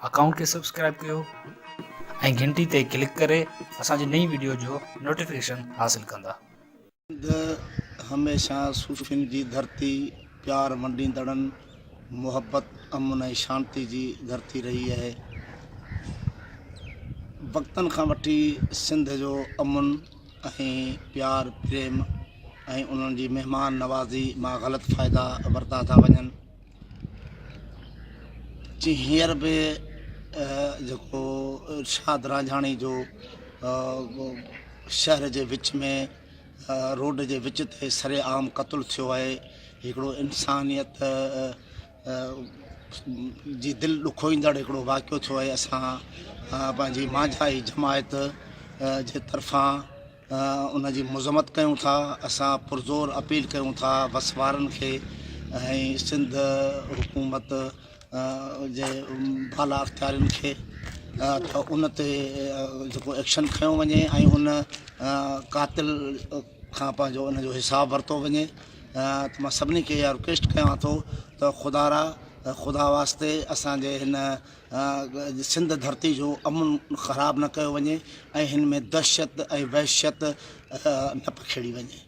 Account کي subscribe ڪيو ۽ گهنٽي تي ڪلڪ ڪري اسان جي نئين وڊيو جو نوٽيفڪيشن حاصل ڪندا. سنڌ هميشه صوفين جي ڌرتي، پيار ونڊيندڙن، محبت، امن ۽ شانتي جي ڌرتي رهي آهي. وقتن کان وٺي سنڌ جو امن ۽ پيار پريم ۽ انهن جي مهمان نوازي مان غلط فائدا ورتا ٿا وڃن. جي هينئر به جيڪو ارشاد رانجهاڻي جو شهر جي وچ ۾ روڊ جي وچ تي سر عام قتل ٿيو آهي هڪڙو انسانيت جي دل ڏکوئيندڙ هڪڙو واقعو ٿيو آهي اسان پنهنجي مانجهائي جماعت جي طرفان ان جي مذمت ڪيون ٿا، اسان پرزور اپيل ڪيون ٿا وس وارن کي ۽ سنڌ حڪومت جي بالا اختيارين کي ته ان تي جيڪو ايڪشن کنيو وڃي ۽ ان قاتل کان پنهنجو ان جو حساب ورتو وڃي ته مان سڀني کي اها رڪويسٽ ڪيان ٿو ته خدا را خدا واسطي اسانجي هن سنڌ ڌرتي جو امن خراب نه ڪيو وڃي ۽ هن ۾ دهشت ۽ وحشت نه پکيڙي وڃي.